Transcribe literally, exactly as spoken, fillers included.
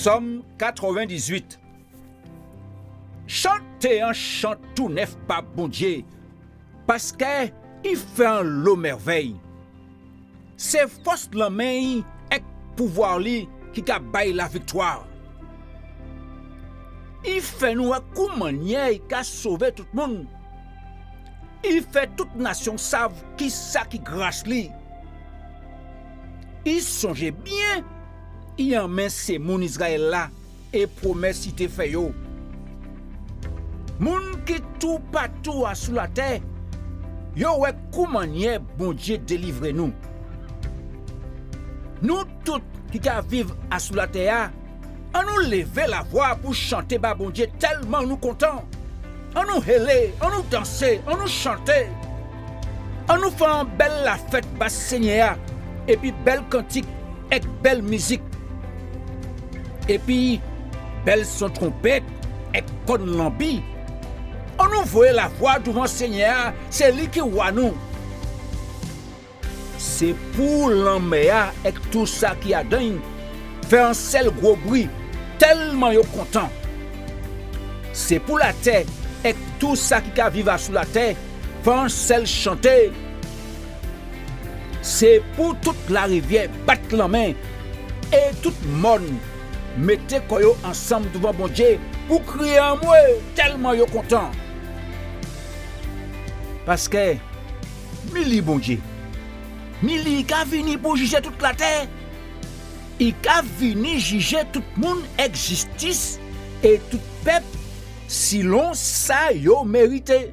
Sòm katrèvendizuit. Chanté an chan tou nèf ba Bondié, paské i fè anlo mèvèy. Sé fòs lanmen'y èk pouvwa li ki ka bay laviktwa. I fè nou wè koumanniè i ka sové tout moun. I fè tout nasion sav kisa ki gras li. I sonjé bien i enmen sé moun Izrayèl la é pwomès i té fè yo. Moun ki toupatou asou latè, yo wè koumanniè Bondié délivré nou. Nou tout ki ka viv asou latè a, annou lévé lavwa pou chanté ba Bondié tèlman nou kontan. Annou hélé, annou dansé, annou chanté. Annou fè an bèl lafèt ba Sényè a, épi bèl kantik èk bèl mizik, épi bèl son twonpèt èk kòn lanbi. Annou voyé lavwa douvan Sényè a, sé li ki wa nou. Sé pou lanmè a èk tou sa ki adan'y fè an sèl gwo bri, tèlman yo kontan. Sé pou latè èk tou sa ki ka viv asou latè fè an sèl chanté. Sé pou tout lariviè bat lanmen é tout mòn mété kò yo ansanm douvan Bondié pou kriyé anmwé tèlman yo kontan. Paské mi li Bondié, mi li i ka vini pou jijé tout latè. I ka vini jijé tout moun èk jistis é tout pèp silon sa yo mérité.